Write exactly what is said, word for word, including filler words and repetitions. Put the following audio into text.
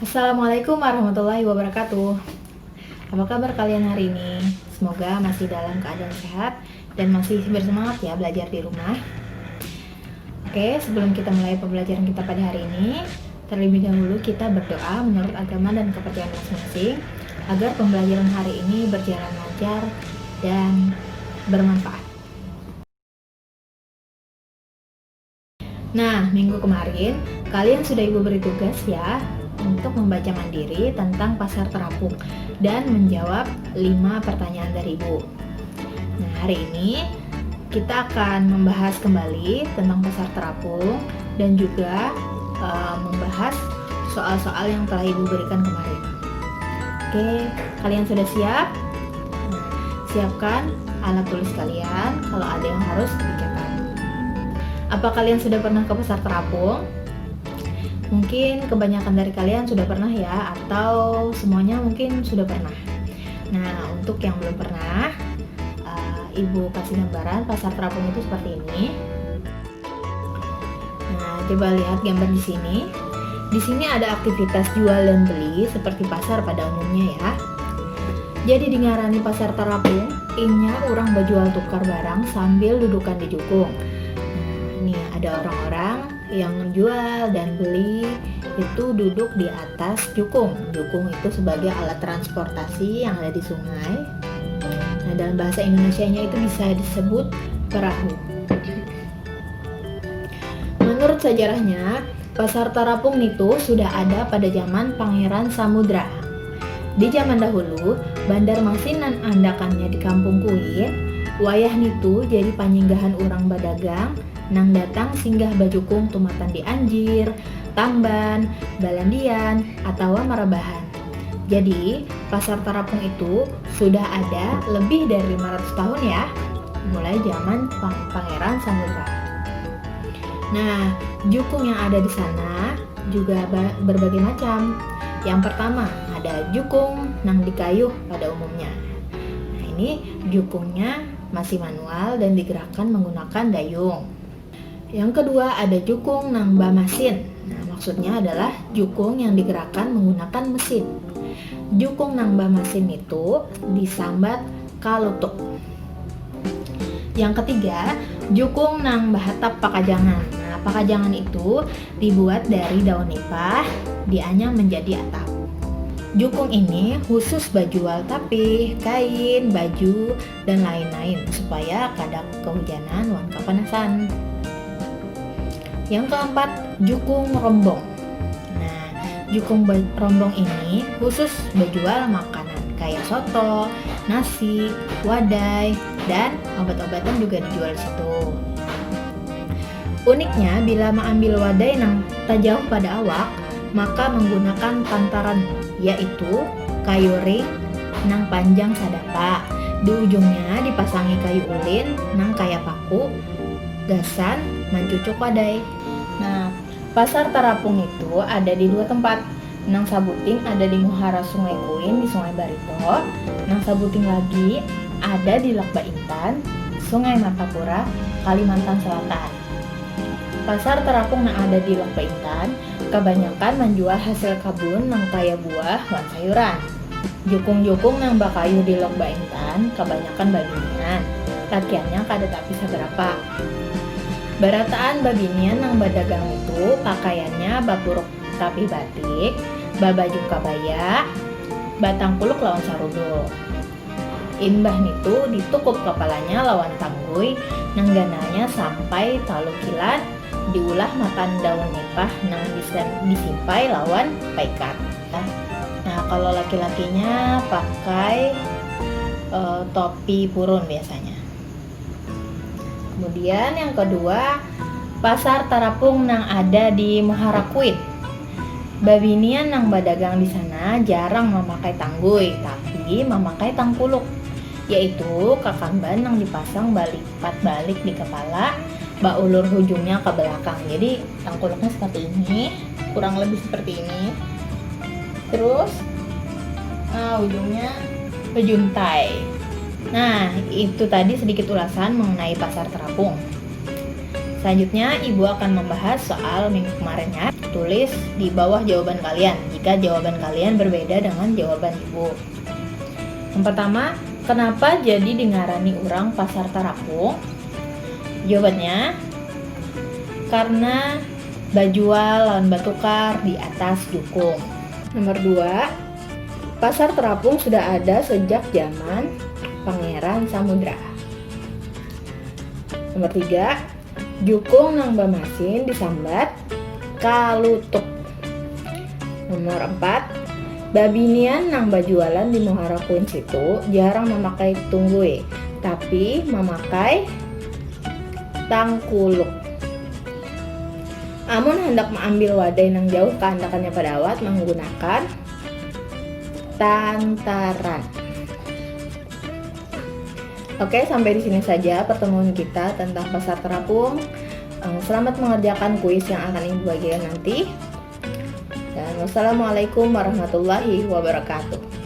Assalamualaikum warahmatullahi wabarakatuh. Apa kabar kalian hari ini? Semoga masih dalam keadaan sehat dan masih bersemangat ya belajar di rumah. Oke, sebelum kita mulai pembelajaran kita pada hari ini, terlebih dahulu kita berdoa menurut agama dan kepercayaan masing-masing agar pembelajaran hari ini berjalan lancar dan bermanfaat. Nah, minggu kemarin kalian sudah ibu beri tugas ya untuk membaca mandiri tentang pasar terapung dan menjawab lima pertanyaan dari ibu. Nah, hari ini kita akan membahas kembali tentang pasar terapung dan juga uh, membahas soal-soal yang telah ibu berikan kemarin. Oke, kalian sudah siap? Nah, siapkan alat tulis kalian kalau ada yang harus dicatat. Apa kalian sudah pernah ke pasar terapung? Mungkin kebanyakan dari kalian sudah pernah ya, atau semuanya mungkin sudah pernah. Nah, untuk yang belum pernah, uh, ibu kasih gambaran pasar terapung itu seperti ini. Nah, coba lihat gambar di sini. Di sini ada aktivitas jual dan beli seperti pasar pada umumnya ya. Jadi dingarani pasar terapung, inya orang bajual tukar barang sambil dudukan di jukung. Nah, nih ada orang-orang yang jual dan beli itu duduk di atas jukung. Jukung itu sebagai alat transportasi yang ada di sungai. Nah, dalam bahasa Indonesianya itu bisa disebut perahu. Menurut sejarahnya, pasar Tarapung nitu sudah ada pada zaman Pangeran Samudra. Di zaman dahulu, Bandarmasin nan andakannya di Kampung Kuit, wayah nitu jadi panyinggahan urang badagang nang datang singgah bajukung tumatan di Anjir, Tamban, Balandian, atawa Marabahan. Jadi, pasar Tarapung itu sudah ada lebih dari lima ratus tahun ya, mulai zaman Pang-, Pangeran Samudra. Nah, jukung yang ada di sana juga ba-, berbagai macam. Yang pertama, ada jukung nang di kayu pada umumnya. Nah, ini jukungnya masih manual dan digerakkan menggunakan dayung. Yang kedua, ada jukung nang bamasin. Nah, maksudnya adalah jukung yang digerakkan menggunakan mesin. Jukung nang bamasin itu disambat kalutuk. Yang ketiga, jukung nang bahatap pakajangan. Nah, pakajangan itu dibuat dari daun nipah, dianyam menjadi atap. Jukung ini khusus bajual tapih, kain, baju, dan lain-lain supaya kada kehujanan wan kapanasan. Yang keempat, jukung rombong. Nah, jukung ba-, rombong ini khusus bajual makanan kayak soto, nasi, wadai, dan obat-obatan juga dijual di situ. Uniknya, bila maambil wadai nang tajauh pada awak, maka menggunakan pantaran, yaitu kayu ring nang panjang sadapa. Di ujungnya dipasangi kayu ulin nang kaya paku gasan mancucuk wadai. Nah, Pasar Tarapung itu ada di dua tempat. Nang sabuting ada di muhara Sungai Kuin di Sungai Barito, nang sabuting lagi ada di Lakba Intan, Sungai Martapura, Kalimantan Selatan. Pasar Tarapung nang ada di Lakba Intan kabanyakan manjual hasil kabun nang kaya buah wan sayuran. Jukung-jukung nang bakayu di Lakba Intan kabanyakan babinian, lakiannya kada tapi sabarapa. Barataan babinian nang badagang itu pakaiannya bapuruk tapih batik, babaju kabaya, batangkuluk lawan saruduk. Imbah nitu ditukup kapalanya lawan tanggui nang ganalnya sampai talukilan, diulah makan daun nipah nang disa-, disimpai lawan paikat. Nah, kalau laki-lakinya pakai, eh, topi purun biasanya. Kemudian yang kedua, Pasar Tarapung nang ada di Muhara Kuit. Babinian nang badagang di sana jarang mamakai tanggui, tapi mamakai tangkuluk, yaitu kakamban nang dipasang balipat balik di kapala, baulur hujungnya ke belakang. Jadi, tangkuluknya seperti ini, kurang lebih seperti ini. Terus, nah, ujungnya bejuntai. Nah, itu tadi sedikit ulasan mengenai Pasar Tarapung. Selanjutnya, Ibu akan membahas soal minggu kemarin ya. Tulis di bawah jawaban kalian jika jawaban kalian berbeda dengan jawaban ibu. Yang pertama, kenapa jadi dingarani urang Pasar Tarapung? Jawabannya, karena bajual lawan batukar di atas jukung. Nomor dua, Pasar Tarapung sudah ada sejak zaman Pangeran Samudra. Nomor tiga, jukung nang bamasin disambat kalutuk. Nomor empat, babinian nang bajualan di Muara Queens itu jarang mamakai tunggui, tapi mamakai tangkuluk. Amun handak maambil wadai nang jauh kaandakannya padawat manggunakan tantaran. Oke, sampai di sini saja pertemuan kita tentang Pasar Tarapung. Eh, selamat mengerjakan kuis yang akan Ibu bagikan nanti. Dan wassalamualaikum warahmatullahi wabarakatuh.